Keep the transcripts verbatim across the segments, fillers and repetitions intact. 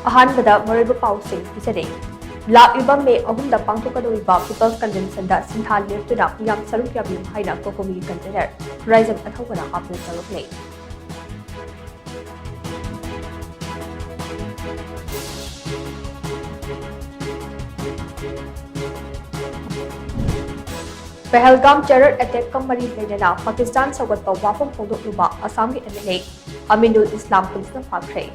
ꯑꯍꯥꯟꯕꯗ ꯃꯔꯨꯑꯣꯏꯕ ꯄꯥꯎꯁꯤꯡ ꯄꯤꯖꯔꯤ꯫ ꯂꯥꯛꯂꯤꯕ ꯃꯦ ꯑꯍꯨꯝꯗ ꯄꯥꯡꯊꯣꯛꯀꯗꯧꯔꯤꯕ People's Conventionꯗ ꯁꯤꯟꯊꯥ ꯂꯦꯞꯇꯨꯅ ꯃꯤꯌꯥꯝ ꯁꯔꯨꯛ ꯌꯥꯕꯤꯌꯨ ꯍꯥꯏꯅ COCOMIꯒꯤ convener ꯈꯨꯔꯥꯏꯖꯝ ꯑꯊꯧꯕꯅ appeal ꯇꯧꯔꯛꯂꯤ꯫ ꯄꯍꯜꯒꯥꯝ terror attackꯀ ꯃꯔꯤ ꯂꯩꯅꯅ ꯄꯥꯀꯤꯁꯇꯥꯟ ꯁꯧꯒꯠꯄ ꯋꯥꯐꯝ ꯐꯣꯡꯗꯣꯛꯂꯨꯕ ꯑꯁꯥꯝꯒꯤ MLA ꯑꯃꯤꯅꯨꯜ ꯏꯁꯂꯥꯝ ꯄꯨꯂꯤꯁꯅ ꯐꯥꯈ꯭ꯔꯦ꯫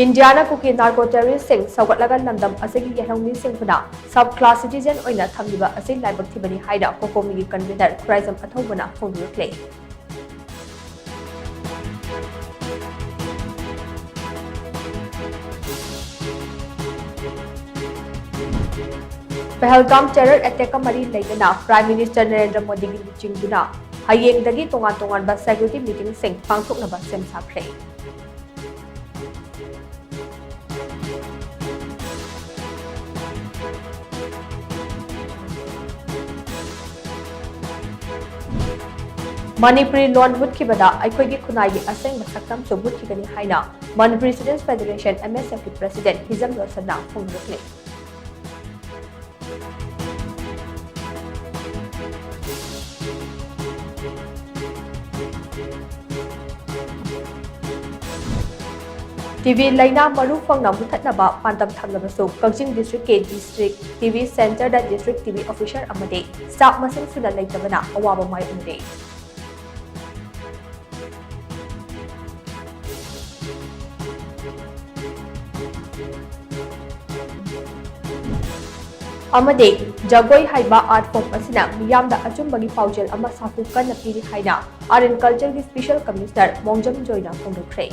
ꯏꯟꯗꯤꯌꯥꯅ ꯀꯨꯀꯤ narco terroristꯁꯤꯡ ꯁꯧꯒꯠꯂꯒ ꯂꯝꯗꯝ ꯑꯁꯤꯒꯤ ꯌꯦꯜꯍꯧꯃꯤꯁꯤꯡꯕꯨꯅ sub class citizen ꯑꯣꯏꯅ ꯊꯝꯂꯤꯕ ꯑꯁꯤ ꯂꯥꯏꯕꯛ ꯊꯤꯕꯅꯤ ꯍꯥꯏꯅ COCOMIꯒꯤ convener ꯈꯨꯔꯥꯏꯖꯝ ꯑꯊꯧꯕꯅ ꯐꯣꯡꯗꯣꯔꯛꯂꯤ꯫ ꯄꯍꯜꯒꯥꯝ terror attackꯀ ꯃꯔꯤ ꯂꯩꯅꯅ Prime Minister ꯅꯔꯦꯟꯗ꯭ꯔ ꯃꯣꯗꯤꯒꯤ ꯂꯨꯆꯤꯡꯗꯨꯅ ꯍꯌꯦꯡꯗꯒꯤ ꯇꯣꯉꯥꯟ ꯇꯣꯉꯥꯟꯕ security meetingꯁꯤꯡ ꯄꯥꯡꯊꯣꯛꯅꯕ ꯁꯦꯝ ꯁꯥꯈ꯭ꯔꯦ꯫ ꯃꯅꯤꯄꯨꯔꯤ ꯂꯣꯟ ꯃꯨꯠꯈꯤꯕꯗ ꯑꯩꯈꯣꯏꯒꯤ ꯈꯨꯟꯅꯥꯏꯒꯤ ꯑꯁꯦꯡꯕ ꯁꯛꯇꯝꯁꯨ ꯃꯨꯠꯈꯤꯒꯅꯤ ꯍꯥꯏꯅ Manipuri Students Federation, MSFꯀꯤ president ꯍꯤꯖꯝ ꯔꯣꯁꯟꯅ ꯐꯣꯡꯗꯣꯛꯂꯤ꯫ TV ꯂꯥꯏꯅꯥ ꯃꯔꯨ ꯐꯪꯅ ꯃꯨꯊꯠꯅꯕ ꯄꯥꯟꯗꯝ ꯊꯝꯂꯕꯁꯨ, ꯀꯛꯆꯤꯡ districtꯀꯤ district TV centreꯗ district TV officer ꯑꯃꯗꯤ staff ꯃꯁꯤꯡ ꯁꯨꯅ ꯂꯩꯇꯕꯅ ꯑꯋꯥꯕ ꯃꯥꯌꯣꯛꯅꯔꯤ꯫ ꯑꯃꯗꯤ ꯖꯒꯣꯏ ꯍꯥꯏꯕ art form ꯑꯁꯤꯅ ꯃꯤꯌꯥꯝꯗ ꯑꯆꯨꯝꯕꯒꯤ ꯄꯥꯎꯖꯦꯜ ꯑꯃ ꯁꯥꯐꯨ ꯀꯟꯅ ꯄꯤꯔꯤ ꯍꯥꯏꯅ Art and Cultureꯒꯤ special commissioner ꯃꯣꯡꯖꯝ ꯖꯣꯏꯅ ꯐꯣꯡꯗꯣꯛꯈ꯭ꯔꯦ꯫